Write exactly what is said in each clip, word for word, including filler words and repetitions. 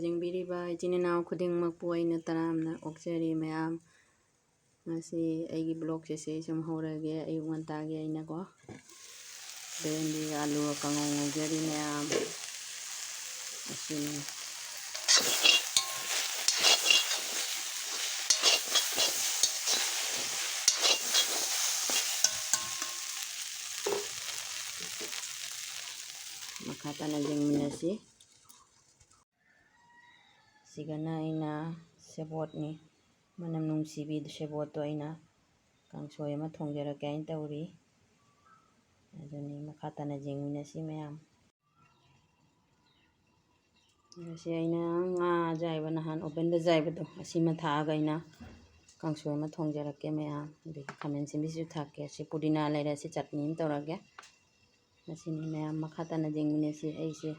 ꯌꯦꯡꯕꯤꯔꯤꯕ ꯏꯆꯤꯟ ꯏꯅꯥꯎ ꯈꯨꯗꯤꯡꯃꯛꯄꯨ ꯑꯩꯅ ꯇꯔꯥꯝꯅ ꯑꯣꯛꯆꯔꯤ ꯃꯌꯥꯝ꯫ ꯉꯁꯤ ꯑꯩꯒꯤ vlogꯁꯦ ꯁꯤ ꯁꯨꯝ ꯍꯧꯔꯒꯦ꯫ ꯑꯌꯨꯛ ꯉꯟꯇꯥꯒꯤ ꯑꯩꯅꯀꯣ ꯕꯦꯂꯦꯟꯗ꯭ꯔꯤꯒ ꯑꯂꯨꯒ ꯀꯥꯡꯉꯧ ꯉꯧꯖꯔꯤ ꯃꯌꯥꯝ꯫ ꯑꯁꯤꯅꯤ꯫ ꯃꯈꯥ ꯇꯥꯅ ꯌꯦꯡꯃꯤꯟꯅꯁꯤ꯫ ꯁꯤꯒꯅ ꯑꯩꯅ ꯁꯦꯕꯣꯠꯅꯤ, ꯃꯅꯝ ꯅꯨꯡꯁꯤꯕꯤ ꯁꯦꯕꯣꯠꯇꯣ ꯑꯩꯅ ꯀꯥꯡꯁꯣꯏ ꯑꯃ ꯊꯣꯡꯖꯔꯛꯀꯦ ꯍꯥꯏꯅ ꯇꯧꯔꯤ꯫ ꯑꯗꯨꯅꯤ, ꯃꯈꯥ ꯇꯥꯅ ꯌꯦꯡꯃꯤꯟꯅꯁꯤ ꯃꯌꯥꯝ꯫ ꯉꯁꯤ ꯑꯩꯅ ꯉꯥ ꯑꯌꯥꯏꯕ, ꯅꯍꯥꯟ ovenꯗ ꯑꯌꯥꯏꯕꯗꯣ, ꯑꯁꯤꯃ ꯊꯥꯛꯑꯒ ꯑꯩꯅ ꯀꯥꯡꯁꯣꯏ ꯑꯃ ꯊꯣꯡꯖꯔꯛꯀꯦ ꯃꯌꯥꯝ꯫ ꯑꯗꯒꯤ ꯈꯥꯃꯦꯟ ꯑꯁꯤꯟꯕꯤꯁꯨ ꯊꯥꯛꯀꯦ꯫ ꯑꯁꯤ ꯄꯨꯗꯤꯅꯥ ꯂꯩꯔꯦ, ꯑꯁꯤ ꯆꯠꯅꯤ ꯑꯃ ꯇꯧꯔꯒꯦ꯫ ꯃꯁꯤꯅꯤ ꯃꯌꯥꯝ, ꯃꯈꯥ ꯇꯥꯅ ꯌꯦꯡꯃꯤꯟꯅꯁꯤ꯫ ꯑꯩꯁꯦ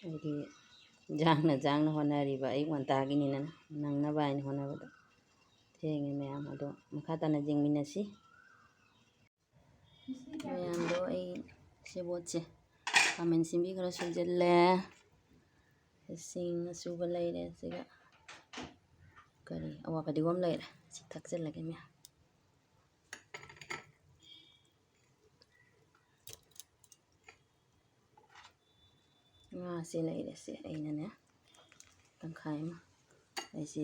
ꯍꯥꯏꯗꯤ ꯌꯥꯡꯅ ꯌꯥꯡꯅ ꯍꯣꯠꯅꯔꯤꯕ, ꯑꯌꯨꯛ ꯉꯟꯇꯥꯒꯤꯅꯤꯅ ꯅꯪꯅꯕ ꯍꯥꯏꯅ ꯍꯣꯠꯅꯕꯗ ꯊꯦꯡꯉꯦ ꯃꯌꯥꯝ꯫ ꯑꯗꯣ ꯃꯈꯥ ꯇꯥꯅ ꯌꯦꯡꯃꯤꯟꯅꯁꯤ꯫ ꯃꯌꯥꯝꯗꯣ ꯑꯩ ꯁꯦꯕꯣꯠꯁꯦ ꯈꯥꯃꯦꯟ ꯑꯁꯤꯟꯕꯤ ꯈꯔ ꯁꯣꯏꯖꯤꯜꯂꯦ, ꯁꯤꯡ ꯑꯁꯨꯕ ꯂꯩꯔꯦ, ꯁꯤꯒ ꯀꯔꯤ, ꯑꯋꯥ ꯐꯗꯤꯒꯣꯝ ꯂꯩꯔꯦ, ꯁꯤ ꯊꯥꯛꯆꯤꯜꯂꯒꯦ ꯃꯌꯥꯝ꯫ ꯉꯥꯁꯦ ꯂꯩꯔꯦꯁꯦ, ꯑꯩꯅꯅꯦ ꯇꯪꯈꯥꯏ ꯑꯃ, ꯑꯩꯁꯤ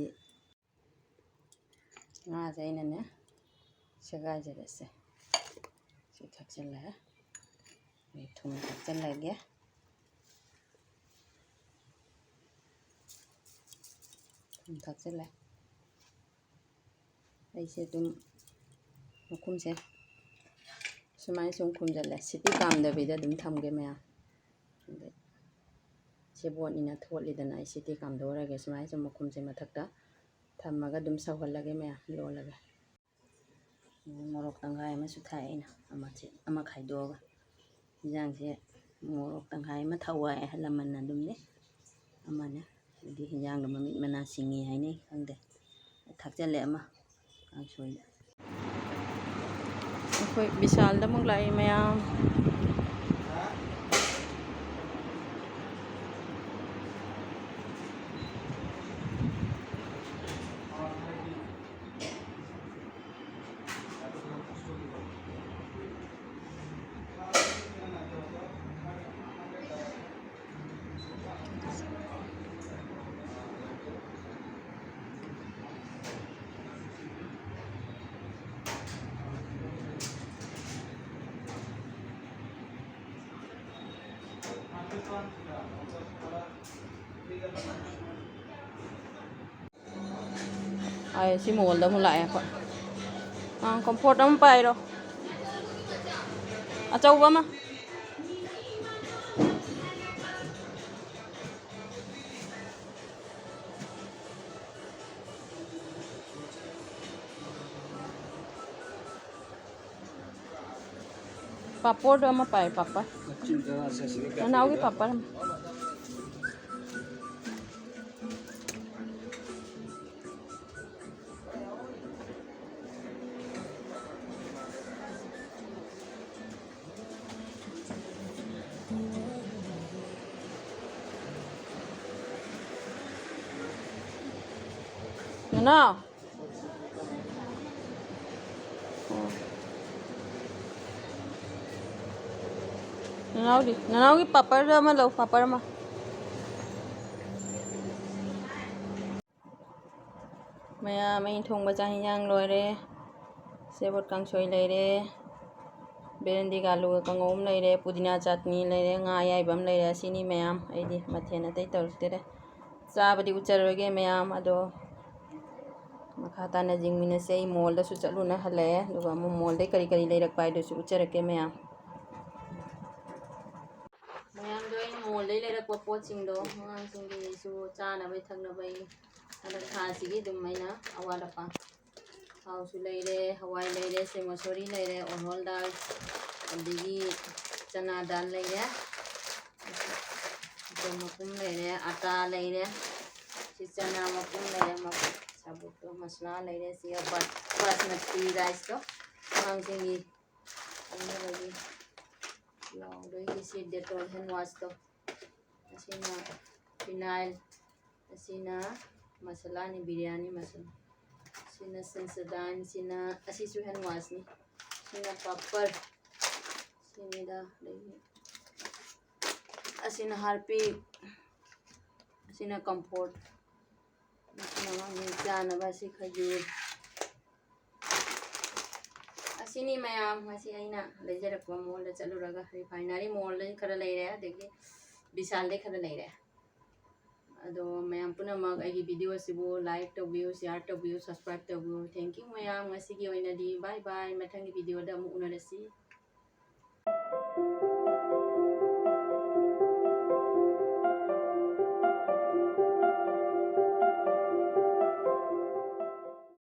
ꯉꯥꯁꯦ ꯑꯩꯅꯅꯦ ꯁꯦꯒꯥꯏꯖꯔꯦꯁꯦ꯫ ꯁꯤ ꯊꯥꯛꯆꯤꯜꯂꯦ꯫ ꯑꯩ ꯊꯨꯝ ꯊꯥꯛꯆꯤꯜꯂꯒꯦ꯫ ꯊꯨꯝ ꯊꯥꯛꯆꯤꯜꯂꯦ꯫ ꯑꯩꯁꯦ ꯑꯗꯨꯝ ꯃꯈꯨꯝꯁꯦ ꯁꯨꯃꯥꯏꯅ ꯁꯨꯝ ꯈꯨꯝꯖꯤꯜꯂꯦ꯫ ꯁꯤꯇꯤ ꯀꯥꯝꯗꯕꯤꯗ ꯑꯗꯨꯝ ꯊꯝꯒꯦ ꯃꯌꯥꯝ꯫ ꯑꯗꯩ ꯁꯦꯕꯣꯠꯅꯤꯅ ꯊꯣꯠꯂꯤꯗꯅ, ꯑꯩ ꯁꯤꯇꯤ ꯀꯥꯝꯊꯣꯛꯎꯔꯒꯦ꯫ ꯁꯨꯃꯥꯏꯅ ꯁꯨꯝ ꯃꯈꯨꯝꯁꯦ ꯃꯊꯛꯇ ꯊꯝꯃꯒ ꯑꯗꯨꯝ ꯁꯧꯍꯜꯂꯒꯦ ꯃꯌꯥꯝ, ꯂꯣꯜꯂꯒꯦ꯫ ꯃꯣꯔꯣꯛ ꯇꯪꯈꯥꯏ ꯑꯃꯁꯨ ꯊꯥꯛꯑꯦ ꯑꯩꯅ, ꯑꯃꯁꯤ ꯑꯃ ꯈꯥꯏꯗꯣꯛꯑꯒ꯫ ꯍꯤꯟꯖꯥꯡꯁꯦ ꯃꯣꯔꯣꯛ ꯇꯪꯈꯥꯏ ꯑꯃ ꯊꯥꯛꯎ ꯍꯥꯏ ꯑꯍꯜ ꯂꯃꯟꯅ ꯑꯗꯨꯝꯅꯦ꯫ ꯑꯃꯅꯦ꯫ ꯑꯗꯨꯗꯤ ꯍꯤꯟꯖꯥꯡꯗꯣ ꯃꯃꯤꯠ ꯃꯅꯥ ꯁꯤꯡꯉꯤ ꯍꯥꯏꯅꯩ, ꯈꯪꯗꯦ꯫ ꯊꯥꯛꯆꯜꯂꯦ ꯑꯃ ꯀꯥꯡꯁꯣꯏꯗ꯫ ꯑꯩꯈꯣꯏ ꯕꯤꯁꯥꯜꯗ ꯑꯃꯨꯛ ꯂꯥꯛꯏ ꯃꯌꯥꯝ꯫ ꯑꯩ ꯁꯤ ꯃꯣꯜꯗ ꯑꯃꯨꯛ ꯂꯥꯛꯑꯦ ꯑꯩꯈꯣꯏ꯫ ꯑꯥ, ꯀꯝꯐꯣꯔꯠ ꯑꯃ ꯄꯥꯏꯔꯣ, ꯑꯆꯧꯕ ꯑꯃ꯫ ꯄꯥꯄꯣꯔꯗꯣ ꯑꯃ ꯄꯥꯏ, ꯄꯥꯄꯔ꯫ ꯅꯅꯥꯎꯒꯤ ꯄꯥꯄꯔ ꯑꯃ꯫ ꯅꯅꯥꯎ꯫ ꯅꯅꯥꯎꯗꯤ? ꯅꯅꯥꯎꯒꯤ ꯄꯥꯄꯔ ꯑꯃ ꯂꯧ, ꯄꯥꯄꯔ ꯑꯃ꯫ ꯃꯌꯥꯝ ꯑꯩꯅ ꯊꯣꯡꯕ ꯆꯥꯛ ꯍꯤꯟꯖꯥꯡ ꯂꯣꯏꯔꯦ꯫ ꯁꯦꯕꯣꯠ ꯀꯥꯡꯁꯣꯏ ꯂꯩꯔꯦ, ꯕꯦꯂꯦꯟꯗ꯭ꯔꯤꯒ ꯑꯂꯨꯒ ꯀꯥꯡꯉꯧ ꯑꯃ ꯂꯩꯔꯦ, ꯄꯨꯗꯤꯅꯥ ꯆꯠꯅꯤ ꯂꯩꯔꯦ, ꯉꯥ ꯑꯌꯥꯏꯕ ꯑꯃ ꯂꯩꯔꯦ꯫ ꯑꯁꯤꯅꯤ ꯃꯌꯥꯝ, ꯑꯩꯗꯤ ꯃꯊꯦꯜ ꯑꯇꯩ ꯇꯧꯔꯛꯇꯔꯦ꯫ ꯆꯥꯕꯗꯤ ꯎꯠꯆꯔꯣꯏꯒꯦ ꯃꯌꯥꯝ, ꯑꯗꯣ ꯃꯈꯥ ꯇꯥꯅ ꯌꯦꯡꯃꯤꯟꯅꯁꯦ꯫ ꯑꯩ ꯃꯣꯜꯗꯁꯨ ꯆꯠꯂꯨꯅ ꯍꯜꯂꯛꯑꯦ, ꯑꯗꯨꯒ ꯑꯃꯨꯛ ꯃꯣꯜꯗꯩ ꯀꯔꯤ ꯀꯔꯤ ꯂꯩꯔꯛꯄ ꯍꯥꯏꯗꯨꯁꯨ ꯎꯠꯆꯔꯛꯀꯦ ꯃꯌꯥꯝ꯫ ꯃꯌꯥꯝꯗꯣ ꯑꯩꯅ ꯃꯣꯜꯗꯩ ꯂꯩꯔꯛꯄ ꯄꯣꯠꯁꯤꯡꯗꯣ, ꯑꯉꯥꯡꯁꯤꯡꯒꯤꯁꯨ ꯆꯥꯅꯕꯩ ꯊꯛꯅꯕꯩ ꯍꯟꯗꯛ ꯊꯥꯁꯤꯒꯤ ꯑꯗꯨꯝ ꯑꯩꯅ ꯑꯋꯥꯠ ꯑꯄꯥ꯫ ꯊꯥꯎꯁꯨ ꯂꯩꯔꯦ, ꯍꯋꯥꯏ ꯂꯩꯔꯦ, ꯁꯦ ꯃꯁꯣꯔꯤ ꯂꯩꯔꯦ, ꯑꯣꯔꯍꯣꯜ ꯗꯥꯜ, ꯑꯗꯒꯤ ꯆꯅꯥ ꯗꯥꯜ ꯂꯩꯔꯦ, ꯁꯦ ꯃꯄꯨꯝ ꯂꯩꯔꯦ, ꯑꯇꯥ ꯂꯩꯔꯦ, ꯁꯤ ꯆꯅꯥ ꯃꯄꯨꯝ ꯂꯩꯔꯦ, ꯃꯄꯨꯝ ꯁꯥꯕꯨꯛꯇꯣ, ꯃꯁꯂꯥ ꯂꯩꯔꯦ, ꯁꯤꯒ ꯕꯥꯁ-, ꯕꯥꯁꯃꯇꯤ ꯔꯥꯏꯁꯇꯣ ꯑꯉꯥꯡꯁꯤꯡꯒꯤ ꯊꯛꯅꯕꯒꯤ ꯌꯥꯎꯗꯣꯏꯒꯤ ꯁꯤ ꯗꯦꯇꯣꯜ ꯍꯦꯟ ꯋꯥꯁꯇꯣ, ꯑꯁꯤꯅ ꯐꯤꯅꯥꯏꯜ, ꯑꯁꯤꯅ ꯃꯁꯥꯂꯥꯅꯤ, ꯕꯤꯔꯌꯥꯅꯤ ꯃꯁꯥꯂꯥ, ꯁꯤꯅ ꯁꯟꯁꯗꯥꯟ, ꯁꯤꯅ, ꯑꯁꯤꯁꯨ ꯍꯦꯟ ꯋꯥꯁꯅꯤ, ꯁꯤꯅ ꯄꯥꯄꯔ, ꯁꯤꯅꯤꯗ, ꯑꯗꯒꯤ ꯑꯁꯤꯅ ꯍꯥꯔꯄꯤꯛ, ꯑꯁꯤꯅ ꯀꯝꯐꯣꯔꯠ, ꯑꯁꯤꯅ ꯃꯥꯒꯤ ꯆꯥꯅꯕ, ꯑꯁꯤ ꯈꯖꯨꯔ꯫ ꯑꯁꯤꯅꯤ ꯃꯌꯥꯝ ꯉꯁꯤ ꯑꯩꯅ ꯂꯩꯖꯔꯛꯄ ꯃꯣꯜꯗ ꯆꯠꯂꯨꯔꯒ꯫ ꯔꯤꯐꯥꯏꯅꯔꯤ ꯃꯣꯜꯗ ꯈꯔ ꯂꯩꯔꯦ, ꯑꯗꯒꯤ ꯕꯤꯁꯥꯜꯗꯩ ꯈꯔ ꯂꯩꯔꯦ꯫ ꯑꯗꯣ ꯃꯌꯥꯝ ꯄꯨꯝꯅꯃꯛ ꯑꯩꯒꯤ video ꯑꯁꯤꯕꯨ like ꯇꯧꯕꯤꯌꯨ, share ꯇꯧꯕꯤꯌꯨ, subscribe ꯇꯧꯕꯤꯌꯨ꯫ Thank you ꯃꯌꯥꯝ꯫ ꯉꯁꯤꯒꯤ ꯑꯣꯏꯅꯗꯤ bye bye꯫ ꯃꯊꯪꯒꯤ video ꯗ ꯑꯃꯨꯛ ꯎꯅꯔꯁꯤ꯫